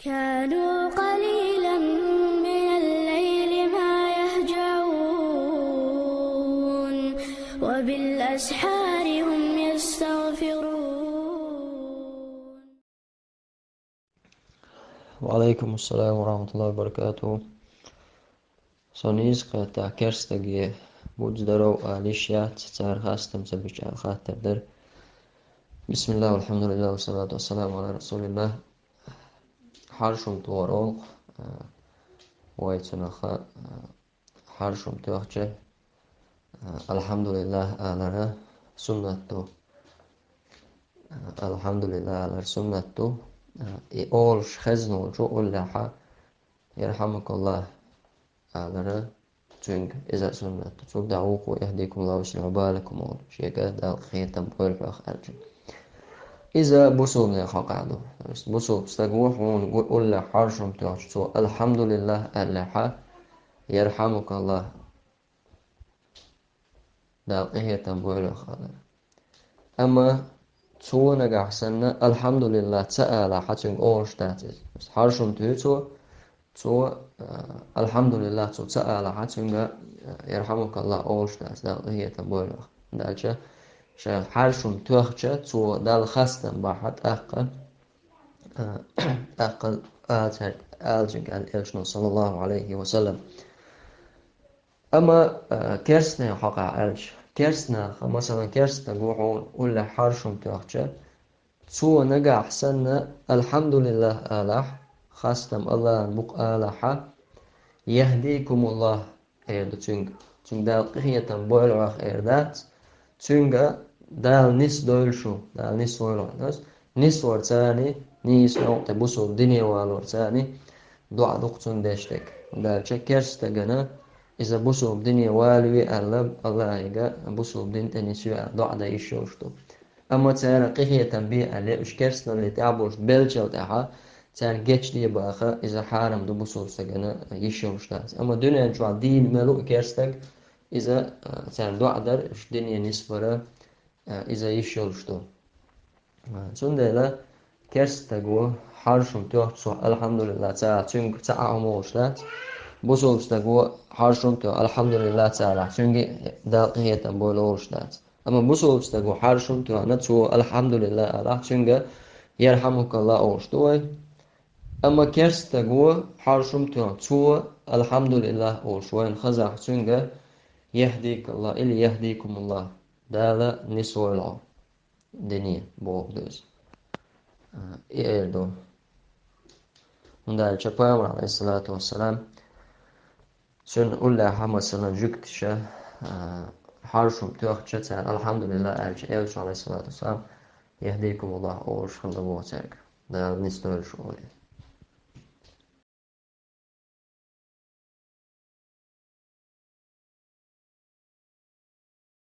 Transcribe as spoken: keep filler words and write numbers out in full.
كانوا قليلا من الليل ما يهجعون، وبالأسحار هم يستغفرون. وعليكم السلام ورحمة الله وبركاته. Со нийса кхетта керстаге буц даров ала йиш яц, цара хастам ца бича ала хаттар дара. بسم الله والحمد لله والصلاة والسلام على رسول الله. Хьаршум тохар олу, а, вай цунах, а, хьаршум тоьхча, а, «Алхьамдулиллах» алара суннат ду. А, «Алхьамдулиллах» алара суннат ду. А, и олуш хезна волчо уллехьа «Ярхьамукаллах» алара цуьнга иза а суннат ду. Цул дӀа вукхо «Яхьдикумуллаху ва юслихьу балакум» олу, шега Дала къинхетам бойла хьох аьлча. Иза бусулбанех хьокъехь ду. Бусулба стаг ву, хьуна гу-, уллехь хьаршум тоьхча цо «Алхьамдулиллах» аьллехьа, «Ярхьамукаллах». Дала къинхетам бойла хьох алара. Амма цо нагахь санна «Алхьамдулиллах» ца алахьа, цуьнга олуш дац иза. Хьаршум туьйцу цо, цо, а, «Алхьамдулиллах» цо ца алахьа, цуьнга, а, «Ярхьамукаллах» олуш дац, Дала къинхетам бойла хьох. Дальше шайн хьаршум тоьхча, цо Далла хастам бахьа тӀаккха, а, тӀаккха ала цаьрга, ала цуьнга аьлла элчано, саллаллаху Ӏалайхи ва саллам. Амма, а, керстанех хьокъехь аьлча, керстанаха, масалан, керста стаг ву хьуна уллехь хьаршум тоьхча, цо нагахь санна «Алхьамдулиллах» алахь, хастам Аллахьан бу-кх алахьа, «Яхьдикумуллах» эр ду цуьнга. Цуьнга Дала къинхетам бойла хьох эр дац, цуьнга Дала нисдойла шу, Дала нисвойла хьо. Нисварца а нийса новкъа тӀе бусулба дине валорца а доӀа ду-кх цунна деш дерг. Дальше керста стагана иза бусулба дине валаве аьлла, Аллахьига бусулба дин тӀе нисве аьлла доӀа дан йиш йолуш ду. Амма цара къинхетам бе аьлла, уьш керстаналле тӀехь болуш беллачул тӀаьхьа, царна гечде баха, иза хьарам ду бусулба стагана, йиш йолуш дац. Амма дуьнен чохь дийна мел ву и керста стаг, иза, а, царна доӀа дар, уьш дине нисбара, а, иза йиш йолуш ду. А, цундела керста стаг ву, хьаршум тоьхча цо «Алхьамдулиллах» ца алахь, цуьнга цхьа а хӀума олуш дац. Бусулба стаг ву, хьаршум тоьхча «Алхьамдулиллах» ца алахь, цуьнга Дала къинхетам бойла олуш дац. Амма бусулба стаг ву, хьаршум тоьхна, цо «Алхьамдулиллах» алахь, цуьнга «Ярхьамукаллах» олуш ду вай. Амма керста стаг ву, хьаршум тоьхна, цо «Алхьамдулиллах» олуш вайна хазахь, цуьнга «Яхьдикаллах» или «Яхьдикумуллах», Дала нисвойла хьо дине бохург ду иза. А, и эр ду. ХӀунда аьлча Пайхамар, Ӏалайхиссалату вассалам, цуьнан уллехьа, масалан, жуьгташа, а, хьаршум тоьхча, цара «Алхьамдулиллах» аьлча, элча, Ӏалайхиссалату вассалам, «Яхьдикумуллах» олуш хилла боху цаьрга. Дала нисдойла шу олий.